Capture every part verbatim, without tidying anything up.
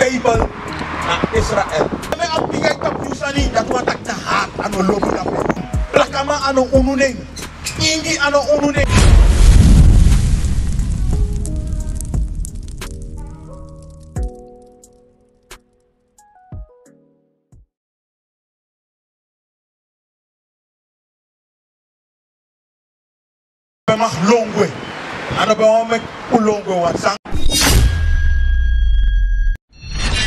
Bijbel na Israel. Mi abi bigi yu tapu yu sani, dati wani taki na hati a no lobi dape. Blakaman a no unu nen. Ingi a no unu nen. Un ben mag lon gwe. A no ben wani meki un lon gwe, want san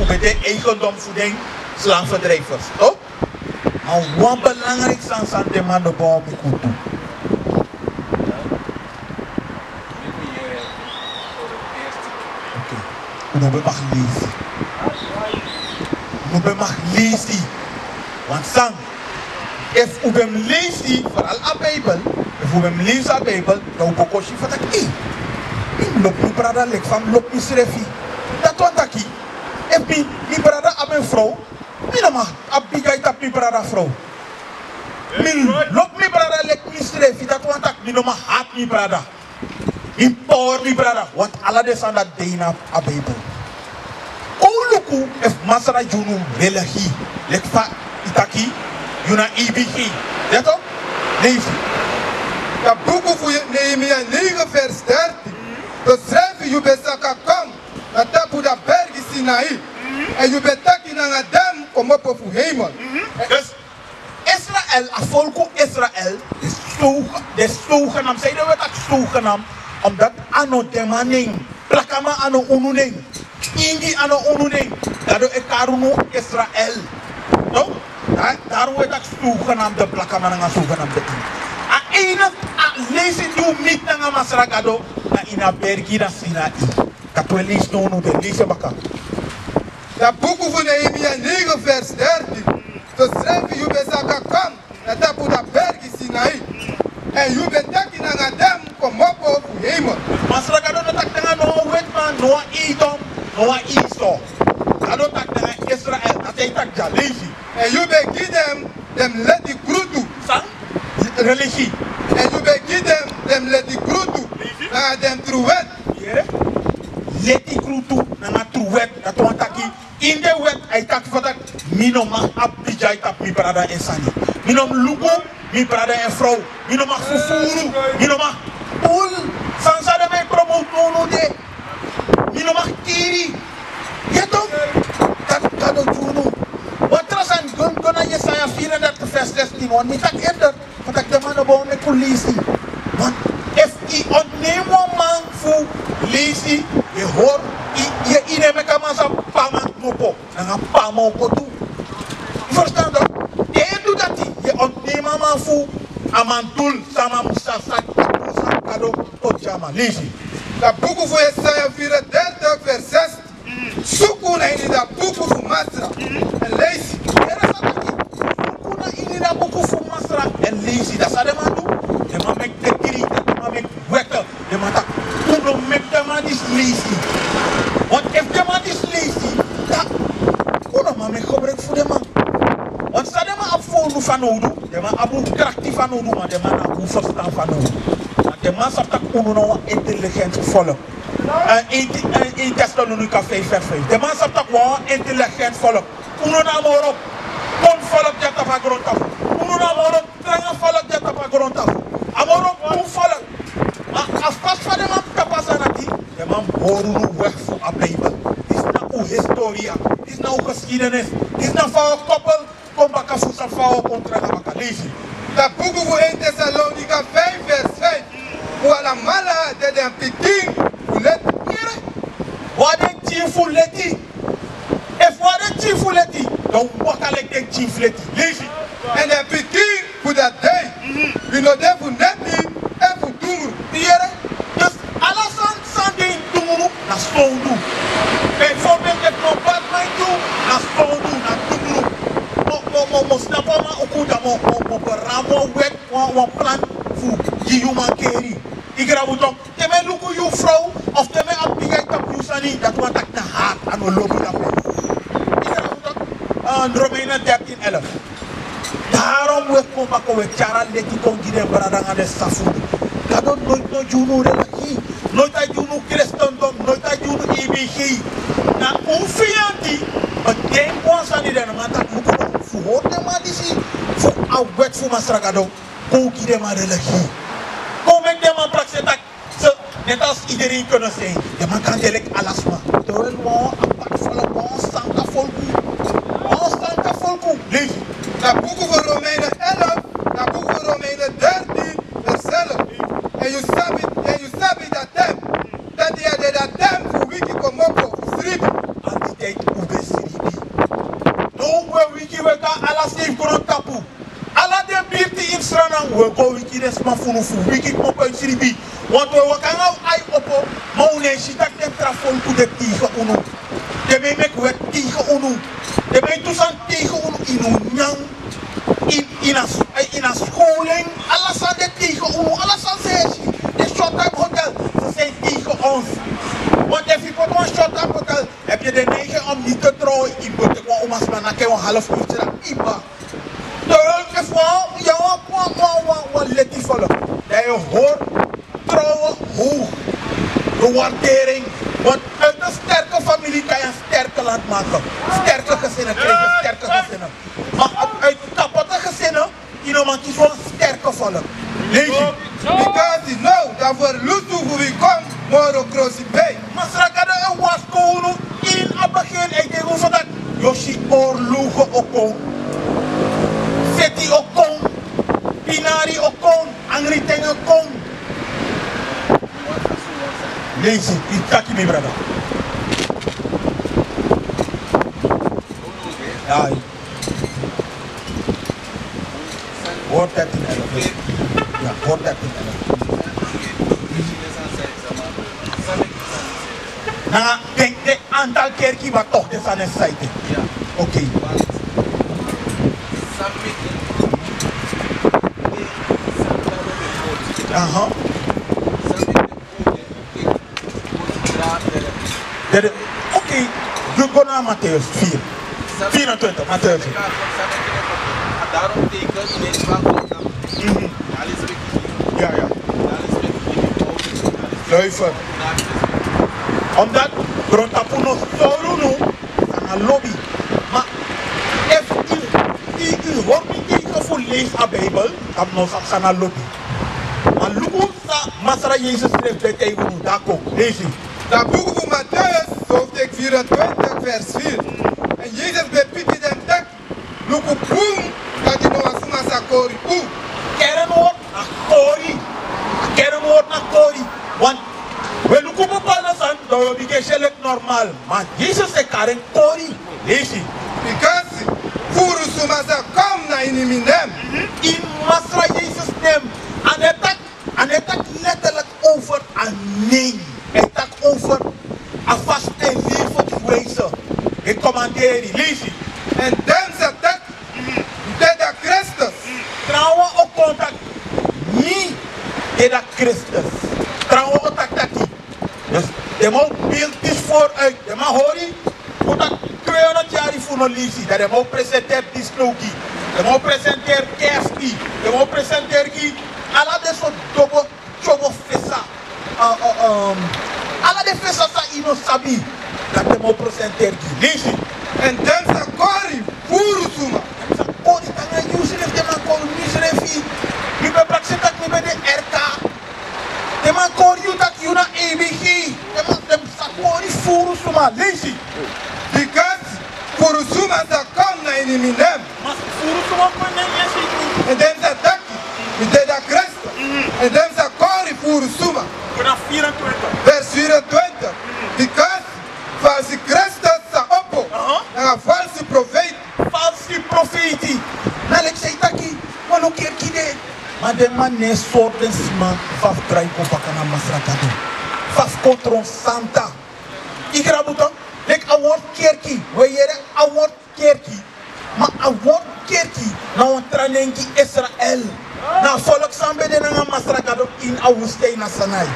un ben de eigendom fu den slavendrijvers, toch? Ma wan belangrijk sani san den man no ben wani meki un du. Oké. Un no ben mag leisi. Un no ben mag leisi. Want san, efu un ben leisi, vooral a Bijbel, efu un ben leisi a Bijbel, dan un bo kon si fa taki, ei, mi lobi mi brada leki fa mi lobi misrefi. Dati wani taki, efu mi, mi brada abi en frow, mi no man abi bigi yu tapu mi brada frow. Mi lobi mi brada leki misrefi, dati wani taki mi no man hati mi brada. Mi power mi brada, want ala den sani dati de ini a Bijbel. Kon un luku efu Masra gi unu religie, leki fa yu taki, yu na A B G. Leisi. A buku fu Nehemia negen vers dertien. Dosrefi yu ben saka kon na tapu a bergi Sinai, èn yu ben taki nanga den kmopo fu hemel. Dus Israel, a folku Israel, den zoge-, den zogenaamd, san ede wi e taki zogenaamd, omdat a no den man nen, blakaman a no unu nen, ingi a no unu nen, Gado e kari unu Israel. Toch? Da-, daarom wi e taki zogenaamde blakaman nanga zogenaamde ingi. A enige, a leisi di un miti nanga Masra Gado, na ini a bergi na Sinai. Dati wi e leisi now, un de leisi en baka. A buku fu Nehemia negen vers dertien. Dosrefi yu ben saka kon na tapu a bergi Sinai, èn yu ben taki nanga den kmopo fu hemel. Masra Gado no taki nanga no wan wetiman, no wan eidom, no wan Esau. Gado taki nanga Israel, a san yu taki dya, leisi. Èn yu ben gi den den leti krutu. San? Religie. Èn yu ben gi den den leti krutu. Leisi. Nanga den tru wet. Yere? Leti krutu nanga tru wet. Dati wani taki, ini den wet a e taki fa taki mi no man abi bigi yu tapu mi brada en sani. Mi no man luku mi brada en frow. Mi no man fufuru. Mi no man pul. San san den man e promote now, now de. Mi no man kiri. Yu e taki, Gado gi unu. Wan tra sani, go, go na Yesaya vierendertig vers zestien, want mi taki eerder, fa taki den man no ben wani meki un leisi. Want efu yu ontneem wan man fu leisi, yu e hori, yu, yu, yu no e meki a man sa papa a man kmopo. Nanga pamo kotu. Yu ferstan toch? Te yu e du dati, yu e ontneem a man fu a man doel san a man musu sa, sa, sa Gado poti gi a man. Leisi. A buku fu Yesaya vierendertig vers zestien. Suku na ini a buku fu Masra. Èn leisi. Yere san a taki. Suku na ini a buku fu Masra. Èn leisi. Dati san den man du. Den man meki dekri, den man meki wet. Den man taki, un no meki den man disi leisi. Want efu den man disi leisi, dan un no man meki gebruik fu den man. Want san den man abi fanowdu, den man abi un krakti fanowdu, ma den man no abi un ferstan fanowdu. Ma den man sabi taki unu na wan intelligent volk. Eh, in, in, in Tesalonika vijf vers vijf. Den man sabi taki wan intelligent volk. Unu na a moro bun volk dya tapu a grontapu. Unu na a moro tranga volk dya tapu a grontapu. A moro bun volk. Ma a fasi fa den man tapu a sani dati, den man hori unu weg fu a Bijbel. Disi na un historia. Disi na un geschiedenis. Disi na fa un koppel kon baka fu sabi fa un o kon tranga baka. Leisi. A buku fu één Tesalonika vijf vers vijf. Un alamala de den pikin fu leti. Yere. Un na den pikin fu leti. Efu un na den pikin fu leti, dan un waka leki den pikin fu leti. Leisi. Èn den pikin fu a dei, wi no de fu neti èn fu dungru. Yere. Dus ala san san de ini dungru na sondu. Bijvoorbeeld efu mi o bati man tu, na sondu, na dungru. Mi o, mi o, mi o, mi o snapu a man uku, dan mi o, mi o, mi o bari wan wet, wan, wan plan fu gi yu mankeri. Yu grabu toch? Te mi e luku yu frow, of te mi e abi bigi yu tapu yu sani, dati wani taki na hati, a no lobi dape. Yu grabu toch? Eh, Romeinen dertien elf. Daarom wi e kon baka, wi e tyari a leti kon gi den brada nanga den sisa fu unu. Gado noiti no gi unu religie, noiti a gi unu kristendom, noiti a gi unu A B G. Na un fiyanti, Masra Gado, kon gi den man religie. Kon meki den man prakseri taki, so, net als iedereen kunnen zijn. Den man kan de leki ala sma. Terwijl wan apart volk, wan sanka folku. Wan sanka folku. Leisi. Na buku fu Romeinen elf, na buku fu Romeinen dertien, vers elf. En yu sabi, en yu sabi dati den, dati den, dati den fu wiki komopo fu sribi. Al den ten un ben sribi. Now un e wiki, un e kon na ala srefi grontapu. Ala den birti ini Sranan, un e go wiki den sma fu unu fu wiki komopo ini sribi. Want un e waka nanga un ai opo, ma un no e si taki den tra folku de tegen unu. Den ben e meki wet tegen unu. Den ben e du sani tegen unu ini un nyan. Ini, ini a s-, eh, ini a skowlen. Ala sani de tegen unu. Ala sani san yu e si. Den short time hotel, ze zijn tegen ons. Want efu yu poti wan short time hotel, heb je de neiging om niet te trouwen. Yu go teki wan umasma, naki en wan half uurtye, dan yu kba. Terwijl efu wan, yu na wan, wan, wan, wan, wan leti folku, dan yu hori trouwen hoog. De waardering. Want uit een sterke familie kan je een sterke land maken. Sterke gezinnen krijgen sterke gezinnen. Maar uit, uit kapotte gezinnen, yu no man kisi wan sterke folku. Leisi. Bikasi now, dan fu lusu fu wi kon moro krosi bei. Masra Gado e warskow unu ini a begin, a e taigi unu so taki yu o si oorlogen o kon. Feti o kon. Pinari o kon. Angri ten o kon. Leisi, yu taki, mi brada. Ai. Word dertien elf. Ya, word dertien elf. Na, den, den aantal kerki, maar toch den sani e saite. Oké. Aha. Dede, oké, yu go na Matthäus vier. Vierentwintig, Matthäus vier. Mhm. Ya, ya. Luister. Omdat grontapu no sori unu san na lobi. Ma efu yu, yu, yu hori mi, yu go fu leisi a Bijbel, dan yu o sabi san na lobi. Ma luku san Masra Yesus srefi ben taigi unu, dati. Leisi. Na buku fu Matthäus, hoofdstuk vierentwintig, vers vier. En Yesus ben piki den taki: Luku bun, taki no wan suma sa kori un. Kernwoord na kori. Kernwoord na kori. Want wi e luku bepaalde sani, dan wi o bigin e si en leki normaal. Ma Yesus e kari en kori. Leisi. Bikasi furu suma sa kon na ini mi nen. Ini Masra Yesus nen. A no e taki, a no e taki letterlijk over a nen. A e taki over a fasi den e libi fu wijze. A e komanderi. Leisi. En den sa taki: Mi de a Kristus. Trawan o kon taki: Mi de a Kristus. Trawan o taki taki. Dus den man o build disi vooruit. Den man hori, fu taki tweehonderd yari fu no leisi. Dan den man o presenteri disi now gi yu. Den man o presenteri kersi gi yu. Den man o presenteri gi yu ala den sortu dobo, tyobo fesa. Ah, ah, um, ala den fesa san yu no sabi. Dan den man o presenteri gi yu. Leisi. En den sa kori furu suma. Den sa kori, nanga yusrefi, den man kori misrefi. Mi ben prakseri taki mi ben de R K. Den man kori yu taki yu na A B G. Den man, den sa kori furu suma. Leisi. Bikasi furu suma sa kon na ini mi nen. Ma furu suma kon na ini yu nen. En den sa taki: Mi de a Kristus. Mhm. En den sa kori furu suma. Vers vierentwintig. Vers vierentwintig. Mhm. Bikasi falsi Kristus sa opo. Aha. Nanga falsi profeiti. Falsi profeiti. Na leki san yu taki, wan no kerki de. Ma den man no e sori den sma fa fu drai go baka na Masra Gado. Fa fu kon tron santa. Yu grabu toch? Leki a wortu kerki. Wi e yere a wortu kerki. Ma a wortu kerki na wan tra nen gi Israel. Na a folku san ben de nanga Masra Gado ini a woestijn na Sinai.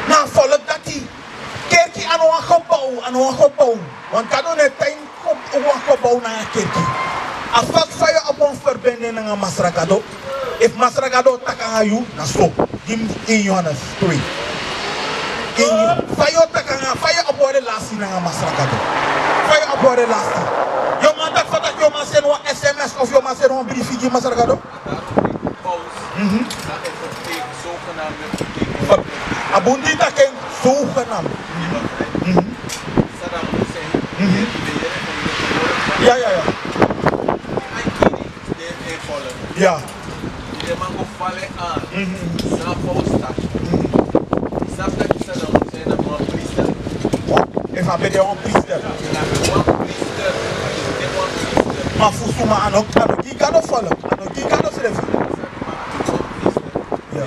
Na a folku dati. Kerki a no wan gebouw, a no wan gebouw. Want Gado no e tan ini wan gebouw nanga kerki. A fasi fa yu abi wan ferbinding nanga Masra Gado. Efu Masra Gado o taki nanga yu, na so. Gi mi ini Johannes twee. Ini, fa yu o taki nanga, fa yu abi wan relasi nanga Masra Gado. Fa yu abi wan relasi. Yu o man taki, fa taki yu o man seni wan S M S of yu o man seni wan brifi gi Masra Gado. A bun di taki en, zogenaamd. Mhm. Mhm. Ya, ya, ya. Ya. Mhm. Mhm. Efu a ben de wan priester. Ma fu suma? A no, a no gi Gado folku, a no gi Gado srefi. Ya.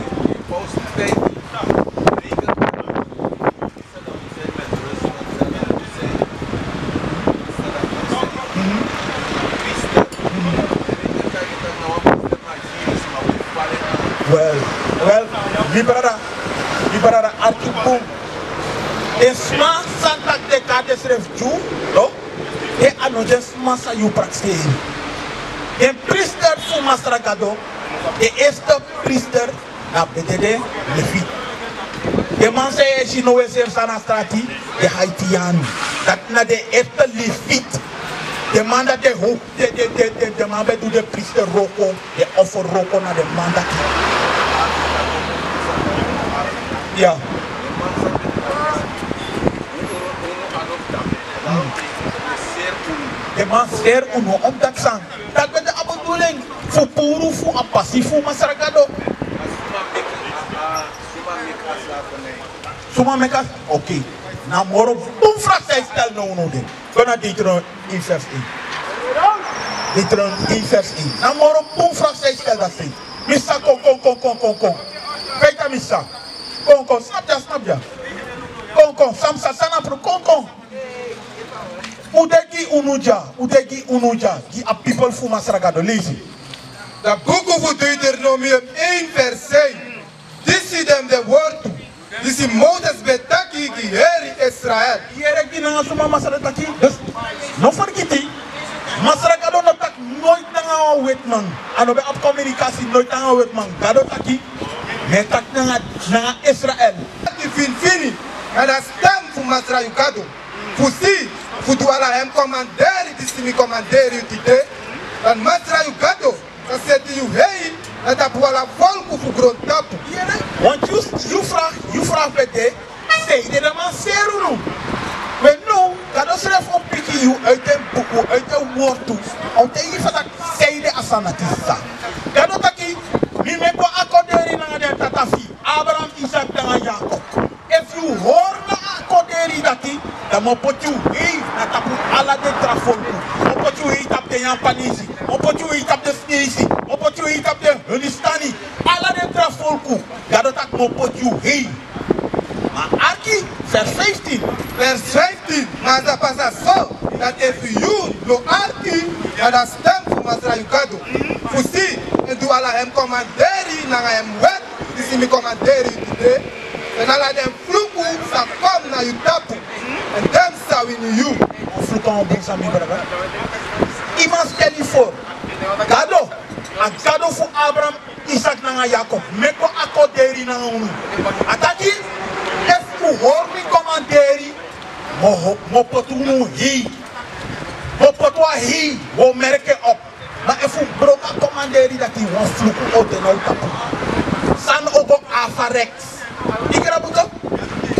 Wel, wel, mi brada, mi brada, arki bun. Den sma san taki den kari densrefi Dyu, no? Den a no den sma san yu prakseri. Den priester fu Masra Gado, den eerste priester, na ben de den Lefit. Den man san yu e si now e seri sani na strati, den Haitian. Dati na den echte Lefit. Den man dati e ho-, den, den, den, den, den man ben du den priester wroko, den offer wroko na den man dati. Ya. Den man seri unu, omdat san? Dati ben de a bedoeling fu puru fu a pasi fu Masra Gado. Suma meki a, oké. Na moro bun vraag san yu stel now, no de. Go na Deuteronomium één vers één. Deuteronomium één vers één. Na moro bun vraag san yu stel dati. Mi sa kon, kon, kon, kon, kon, kon. Feita mi sa. Kon, kon, snap ya, snap ya. Kon, kon, san mi sa, san na pro, kon, kon. Un de gi unu dya, un de gi unu dya, gi a people fu Masra Gado, leisi. Da buku fu Deuteronomium één vers één. Disi den de wortu disi Moses ben taki gi heri Israel. Yere gi nanga suma Masra taki. Dus, no fergiti, Masra Gado no taki noiti nanga wan wetiman. A no ben abi kominikasi noiti nanga wan wetiman. Gado taki, mi e taki nanga, nanga Israel. Taki finfini, na a stem fu Masra yu Gado. Fu si, fu du ala en komanderi disi mi komanderi yu tide. Dan Masra yu Gado sa seti yu hei na tapu ala folku fu grontapu. Want yu, yu vraag, yu vraag ben de, sanede den man seri unu? We now, Gado srefi o piki yu uit en buku, uit en wortu. A o taigi yu fa taki sanede a sani dati sa. Gado taki, mi meki wan akorderi nanga den tata fu yu, Abraham, Isak nanga Yakob. Efu yu hori na a akorderi dati, dan mi o poti yu hei na tapu ala den tra folku. Mi o poti yu hei tapu den Yapanesi, mi o poti yu hei tapu den Sinesi, mi o poti yu hei tapu den Hindustani. Ala den tra folku, Gado taki mi o poti yu hei. Ma arki, vers vijftien. Vers vijftien. Ma a sa pasa so, dati efu yu no arki na a stem fu Masra yu Gado, fu si, èn du ala en komanderi nanga en wet disi mi komanderi yu tide, dan ala den fluku sa kon na yu tapu, èn den sa wini yu. Wan fluku a wan bun sani, mi brada. Yu man stel yu for. Gado, a Gado fu Abraham, Isak nanga Yakob, meki wan akorderi nanga unu. A taki, efu un hori mi komanderi, mi o, mi o poti unu hei. Mi o poti wan hei, wi o merki en op. Ma efu un broko a komanderi dati, wan fluku o de na un tapu. San o go averechts. Yu grabu tok?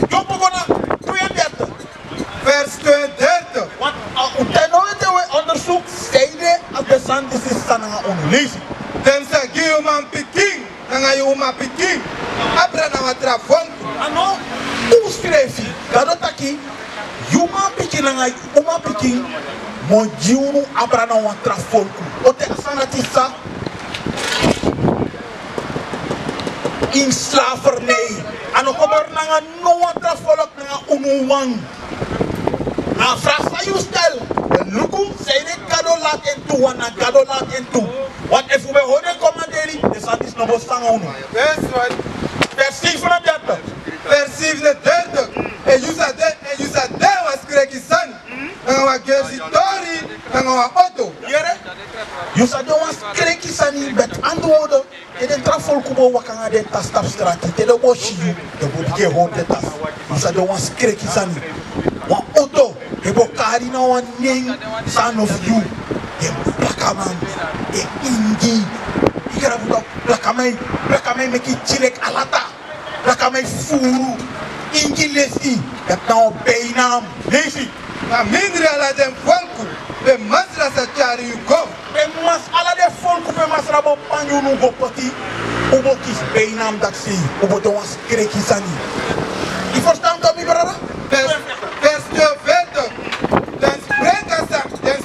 Yu o poko na tweeëndertig. Vers tweeëndertig. Want, uh, un ten no ete we onderzoek, sanede a den sani disi sa nanga unu. Leisi. Den sa gi yu manpikin nanga yu umapikin abra na wan tra folku. A no un srefi. Gado taki, yu manpikin nanga yu umapikin, mi o gi unu abra na wan tra folku. Ote a sani dati sa? In slavernij. A no kobori nanga no wan tra folku nanga unu wan. Na a vraag san yu stel. Luku, sanede Gado lati en tu, wan na Gado lati en tu. Want efu un ben hori den komanderi, den sani disi no bo san nanga unu. Vers wan. Vers zevenendertig. Vers zevenendertig. Èn yu sa de, èn yu sa de wan skreki sani nanga wan gersi tori nanga wan odo. Yere? Yu sa de wan skreki sani, beti antwoord. Te den tra folku bo waka nanga den tasi tapu strati, te den bo si yu, den bo bigin e hori den tasi. Yu sa de wan skreki sani. Wan odo, den bo kari na wan nen san no fu yu. Den blakaman, den Ingi. Yu grabu tok? Blakaman, blakaman e meki tirek alata. Blakaman e fufuru. Ingi lesi. Dati na wan bijnaam. Leisi. Na mindri ala den folku pe Masra sa tyari yu go. Pe Mas, ala den folku pe Masra bo panya unu go poti, un bo kisi bijnaam dati sei, un bo de wan skreki sani. Yu ferstan tok, mi brada? Vers, vers tweeënveertig. Den sprekers sa, den,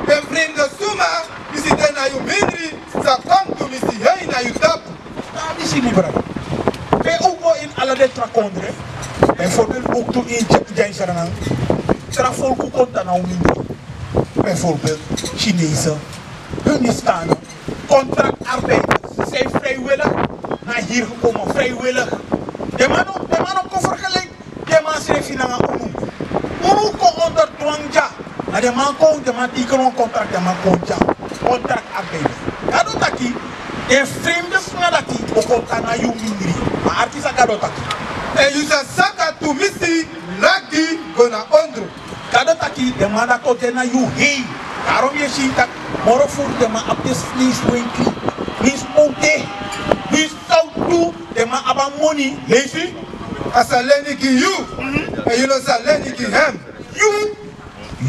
den vreemde suma disi de na yu mindri sa kon tumisi hei na yu tapu. Dati disi, mi brada. Pe un go ini ala den tra kondre, bijvoorbeeld ook tu ini Dya-, Dyaisranan, tra folku kon tan na un mindri. Bijvoorbeeld Chinese, Hindustanen, contractarbeiders, zij vrijwillig na hier gekomen, vrijwillig. Den man no, den man no kon vergelijk den man srefi nanga unu. Unu kon onder dwang dya. Ma den man kon, den man teken wan contract, den man kon dya. Contractarbeiders. Gado taki, den vreemde sma dati o kon tan na yu mindri. Ma arki san Gado taki. Èn yu sa saka tumisi lagi go na ondro. Gado taki, den man dati o de na yu hei. Daarom yu e si taki moro furu den man abi den fleeswenkri. Winsi powtu, winsi sowtu, den man abi a moni. Leisi. A sa leni gi yu. Mhm. Èn yu no sa leni gi hem. Yu,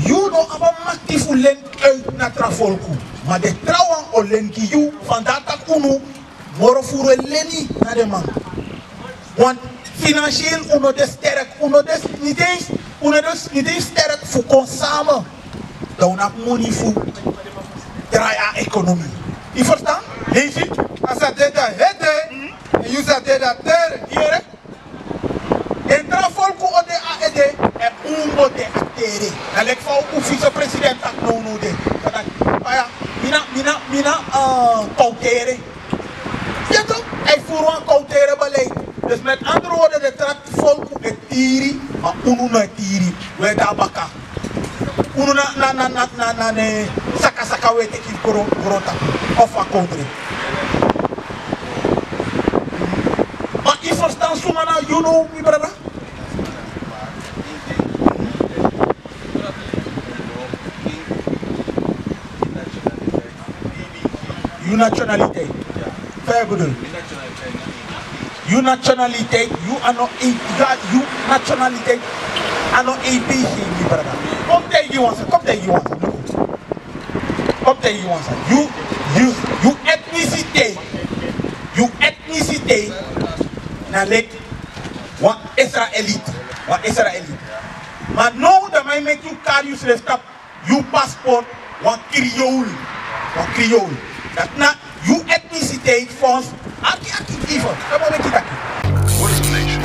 yu no abi a makti fu leni uit na tra folku. Ma den trawan o leni gi yu, vandaar taki unu moro furu e leni na den man. Want financieel un no de sterk, un no de, niet eens, un no de, niet eens sterk fu kon samen. Dan un no abi moni fu drai a economie. Yu ferstan? Leisi. A sa de na ede, èn yu sa de na tere. Yere? Den tra folku o de na ede, èn un o de na tere. Na leki fa un vicepresident taki nownow de. Fa taki, fa ya, mi na, mi na, mi na, eh, kowtere. Ya toch, a e furu wan kowtere beleid. Dus met andere woorden, den tra folku e tiri, ma unu no e tiri. Un e de na baka. Unu na, na, na, na, na, na, ne, saka, saka un e teki gron, grontapu. Of a kowtere. Ma yu ferstan suma na yu now, mi brada? Yu nationaliteit. Fa yu bedoel? Yu nationaliteit, yu a no A P C, yu nationaliteit a no A P C, mi brada. Kon taigi wan sani, kon taigi wan sani. Kon taigi wan sani. Yu, yu, yu etniciteit, yu etniciteit na leki wan Israëliet, wan Israëliet. Ma now dan man e meki yu kari yusrefi tapu yu paspoort wan Creool. Wan Creool. Dati na yu etniciteit volgens, aki, aki, even. Dati man e meki taki. What is a nation?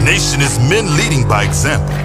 Nation is men leading by example.